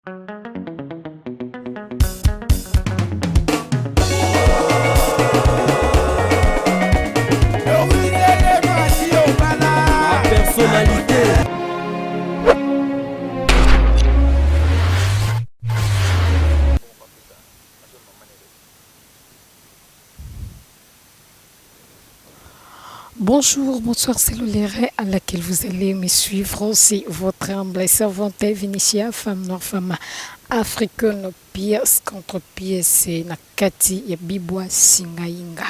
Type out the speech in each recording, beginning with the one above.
Personnalité. Bonjour, bonsoir, c'est l'heure à laquelle vous allez me suivre. C'est votre humble servante Vinicia, femme noire, femme africaine, pièce contre pièce, na kati ya Bibwa Singainga.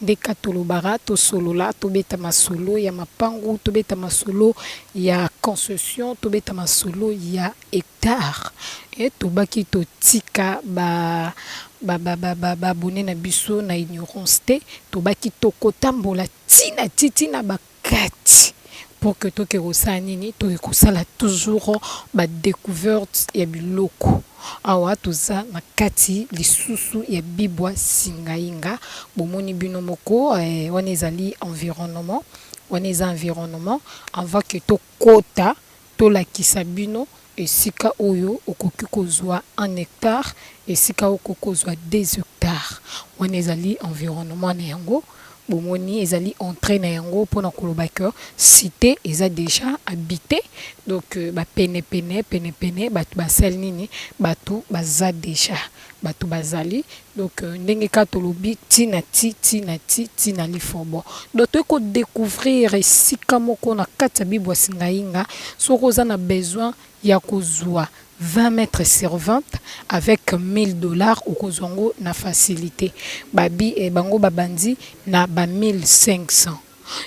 Ndeka tolobara, tosolola, tobeta masolo ya mapangu, tobeta masolo ya concession, tobeta masolo ya hectare. Et tobaki totika ba ba ba ba ba ba abonné na biso na ignorance te, tobaki tokotambola tina ti tina ba kati pour que toke kosala nini, toke kosala toujours ba découverte ya biloko. Awa toza na kati lisusu ya Bibwa Singainga, bomoni bino moko eh, wana ezali environnement, wana eza environnement avant que tokota tolakisa bino esika oyo okoki kozwa un hectare, esika okoki kozwa deux hectares. Wana ezali environnement na yango, bomoni ezali entrée na yango mpona koloba que cité eza déjà habité, donc ba pene pene pene pene bato basali nini, bato baza déjà, bato bazali. Donc ndenge kaka tolobi ti na ti ti na ti ti na lifobo. Donc toyei ko découvrir esika moko na kati ya Bibwa Singainga, soki oza na besoin ya kozwa 20 mètres sur 20 avec 1000 dollars okozwa yango na facilité. Babi eh, bango babandi na ba 1500.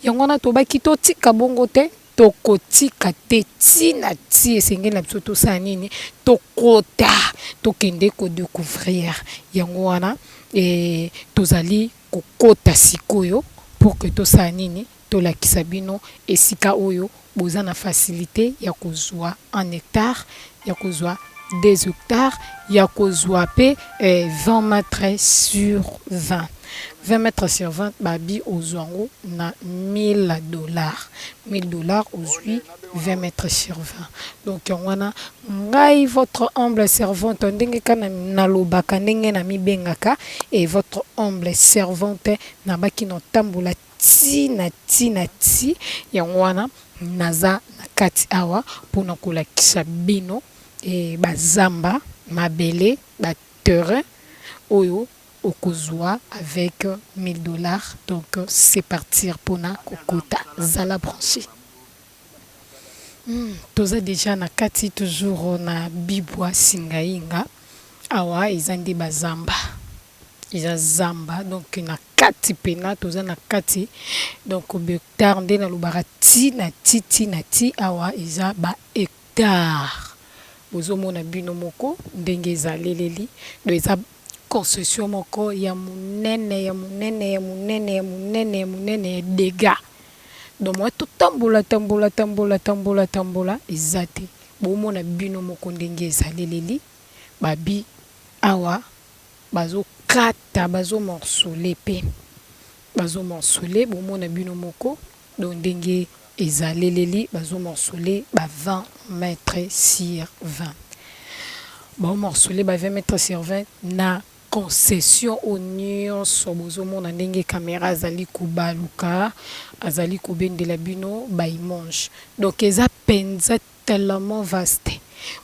Yango wana tobaki totika bongo te, tokotika te ti na ti esengeli na biso tosala nini, tokota tokende ko découvrir. Yango wana eh, tozali kokota sikoyo pour que tosala nini, tolakisa bino esika oyo boza na facilité ya kozwa un hectare, ya kozwa deux hectares, ya kozwa pe eh, 20 mètres sur 20. 20 mètres sur 20 babi ozwa yango na 1000 dollars. 1000 dollars ozwi 20 mètres sur 20. Donc yango wana ngai votre humble servante ndenge kaka nalobaka ndenge namibengaka et votre humble servante nabaki natambola ti na ti na ti. Yango wana naza na kati awa mpona kolakisa bino e bazamba mabele ba terrain oyo okozwa avec 1000 dollars. Donc c'est partir mpona kokota, zala branché. Toza déjà na kati toujours na Bibwa Singainga. Awa eza nde bazamba, eza zamba donc na kati pena toza na kati donc hectare nde nalobaka ti na ti ti na ti. Awa eza ba hectare, bozomona bino moko ndenge ezaleleli. Donc eza concession moko ya monene ya monene ya monene ya monene ya monene ya dégâts. Donc moi totambola tambola tambola tambola tambola eza te, bomona bino moko ndenge ezaleleli. Babi awa bazokata, bazo morceler pe, bazo morceler, bomona bino moko donc ndenge ezaleleli, bazo morceler ba 20 mètres sur 20, bao morceler ba 20 mètres sur 20 na concession oyo nyonso bozomona ndenge caméra azali kobaluka, azali kobendela bino ba image. Donc eza penza tellement vaste.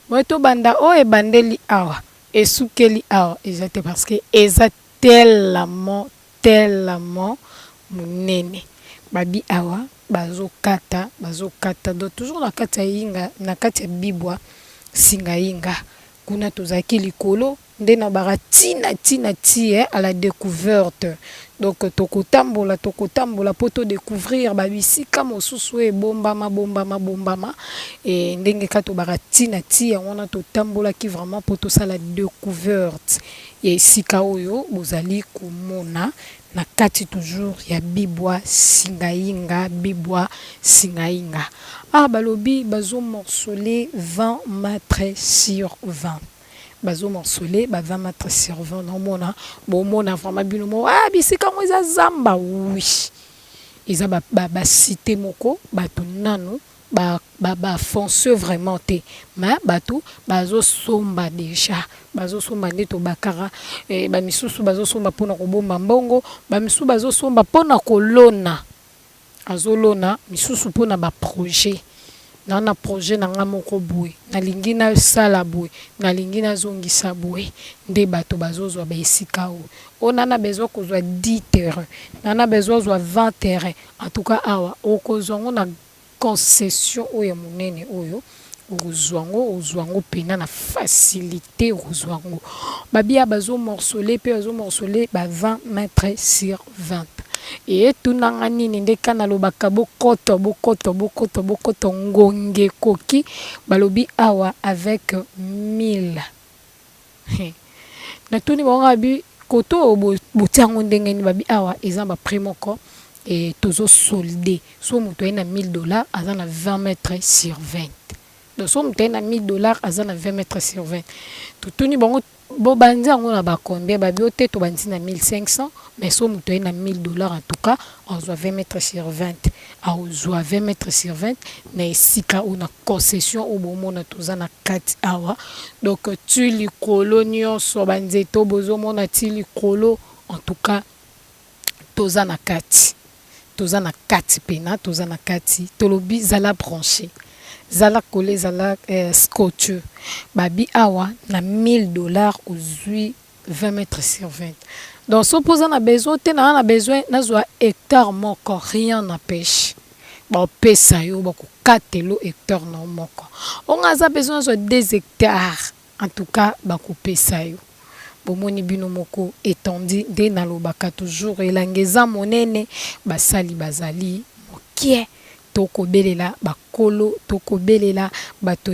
Moye tobanda oyo ebandeli awa esukeli awa eza te, parce que eza tellement tellement monene. Babi awa bazokata bazokata, donc toujours na kati ya inga, na kati ya Bibwa Singainga kuna tozalaki likolo nde na baka ti na ti na ti eh, à la découverte. Donc tokotambola tokotambola po to découvrir ba bisika mosusu oyo ebombama bombama bombama e ndenge kaka tobaka ti na ti. Yango wana totambolaki vraiment po tosala découverte ya esika oyo bozali komona na kati toujours ya Bibwa Singainga. Bibwa Singainga ah, balobi bazo morceler 20 mètres sur 20, bazo morceler ba 20 mètres sur 20. Naomona bomona vraiment bino moko ah, bisika yango eza zamba. Oui, eza ba, ba, ba cité moko bato nanu Ba fonceux vraiment te, mais bato bazosomba déjà, bazosomba nde tobakaka. Bamisusu bazosomba mpona kobomba mbongo, bamisusu bazosomba mpona kolona, azolona misusu mpona ba projet. Na projet na nga moko boye, nalingi nasala boye, nalingi nazongisa boye, nde bato bazozwa baesika oyo. Oyo na besoin kozwa 10 terrain, na besoin ozwa 20 terrain. En tout cas, awa okozwa yango na concession oyo ya monene oyo, okozwa yango, ozwa yango mpena na facilité, okozwa yango. Babia bazomorceler mpe bazomorceler ba 20 mètres sur 20. Etunanga nini nde ka nalobaka: bokoto, bokoto, bokoto, bokoto, ngonge ekoki. Balobi awa avec 1000. Natuni bango, abi koto oyo botia yango ndenge nini? Babi awa eza ba prix moko e tozosolde. So moto aye na 1000 $, aza na 20 mètres sur 20. Donc so moto aye na 1000 $, aza na 20 mètres sur 20. Totuni bango: bobandi yango na ba combien? Babi o te, tobandi na 1500, mais so moto aye na 1000 $, en tout cas azwa 20 mètres sur 20, azwa 20 mètres sur 20 na esika oyo, na concession oyo bomona toza na kati awa. Donc ti likolo nyonso, banzete oyo bozomona ti likolo, en tout cas toza na kati, toza na kati pena, toza na kati. Tolobi zala branché, zala collé, zala scotché. Babi awa na 1000 $ ozwi 20 mètres sur 20. Donc so mpo oza na besoin te, naa na besoin nazwa hectare moko, rien n'empêche, bapesa yo, bakokatela hectare na moko. Onga aza besoin nazwa 2 hectares, en tout cas bakopesa yo. Bomoni bino moko étendue. Nde nalobaka toujours, elanga eza monene, basali bazali mokie. Tokobelela bakolo, tokobelela bato,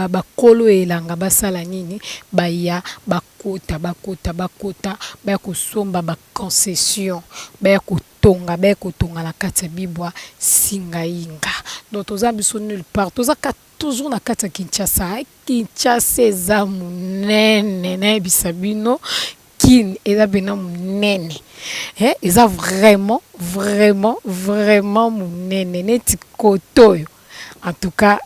bakolo elanga basala nini? Baya, bakota, bakota, bakota, baya kosomba ba concession, baya kotonga, baya kotonga na kati ya Bibwa Singayinga. Donc toza biso nulle part, toza toujours na kati ya Kinshasa. Kinshasa eza monene, nayebisa bino, Kine eza mpena monene, eza vraiment, vraiment, vraiment monene. Neti kote oyo, en tout cas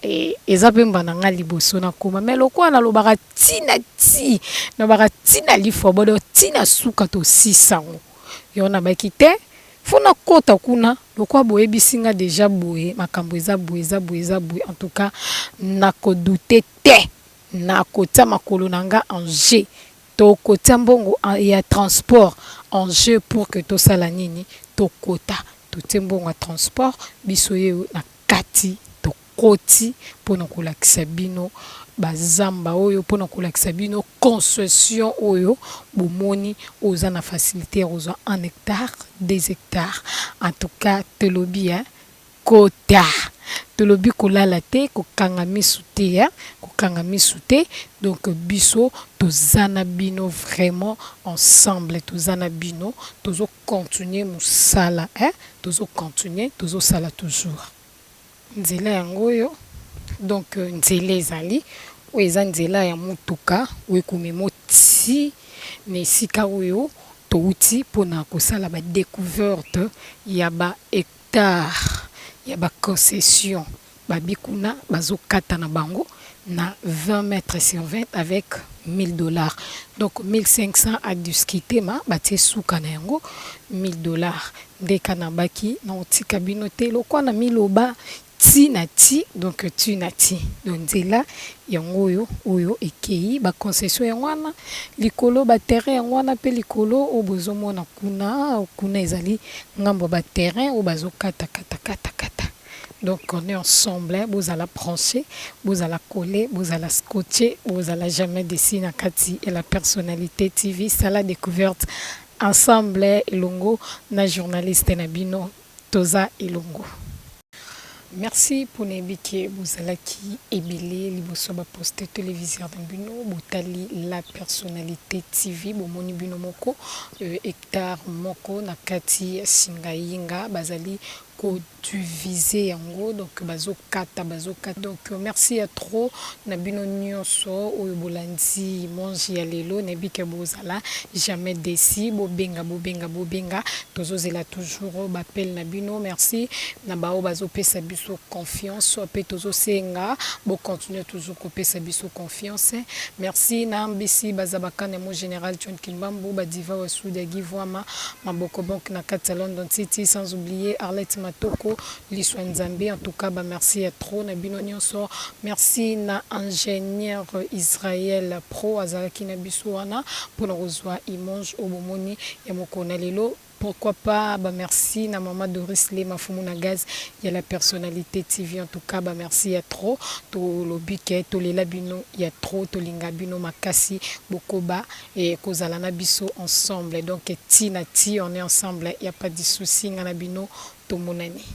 eza mpe mba na nga liboso nakoma, mais lokola nalobaka ntina ti nalobaka ntina lifobodo, ntina suka tosisango yo nabaki te, fo nakota kuna. Lokola boyebisi nga déjà boye, makambo eza boye, eza boye, eza boye, en tout cas nakodouter te, nakotia makolo na nga en jeu, tokotia mbongo ya transport en jeu pour que tosala nini? Tokota, totie mbongo ya transport, biso ye na kati, tokoti mpona kolakisa bino bazamba oyo, mpona kolakisa bino concession oyo bomoni. Oza na facilité ya kozwa 1 hectare, 2 hectares. En tout cas tolobi ya kota, tolobi kolala te, kokanga misu te ya kokanga misu te. Donc biso toza na bino vraiment ensemble, toza na bino, tozocontinue mosala, eh? Tozocontinue, tozosala toujours. Nzela yango oyo, donc nzela ezali oyo, eza nzela ya motuka oyo ekomema ti na esika oyo touti mpona kosala ba découverte ya ba hectare ya ba concession. Babi kuna bazokata na bango na 20 mètres sur 20 avec 1000 $. Donc 1500 à discuter, ma batie suka na yango 1000 $. Nde kana baki na otika bino te, lokwa na miloba ti na ti. Donc ti na ti. Donc nzela yango oyo, oyo ekei ba concession yango wana likolo, ba terrain yango wana mpe likolo oyo bozomona kuna. Kuna ezali ngambo ya ba terrain oyo bazokata kata kata kata. Donc on est ensemble, hein, bozala branché, bozala collé, bozala scotché, bozala jamais déçu na kati ya La Personnalité TV. Sala découverte ensemble elongo na journaliste na bino, toza elongo. Merci mpona yebi ke bozalaki ebele liboso ya ba poste téléviseur na bino, botali La Personnalité TV. Bomoni bino moko hectare moko na kati ya Singayinga bazali. Kodiviser yango, donc bazokata, bazokata. Donc merci ya trop na bino nyonso oyo bolandi monge ya lelo. Nayebi ke bozala jamais déçus. Bobenga, bobenga, bobenga, tozozela toujours baappels na bino. Merci na bao bazopesa biso confiance, mpe tozosenga bocontinue toujours kopesa biso confiance. Merci na Mbisi Bazabakane, mo général John Kimbambu, badiva Wasuda, Givwama Maboko Bank na kati ya London City, sans oublier Arlette Matoko Liswa Nzambe. En tout cas, bamerci ya trop na bino nyonso. Merci na ingénieur Israël Pro, azalaki na biso wana mpona kozwa image oyo bomoni ya mokolo na lelo. Pourquoi pas bamerci na mama Doris Lema Fumu na gaz ya la personnalité TV. En tout cas, bamerci ya trop. Tolobi ke tolela bino ya trop, tolinga bino makasi. Bokoba e kozala na biso ensemble, donc ti na ti, on est ensemble, y a pas de souci. Nga na bino tomonani.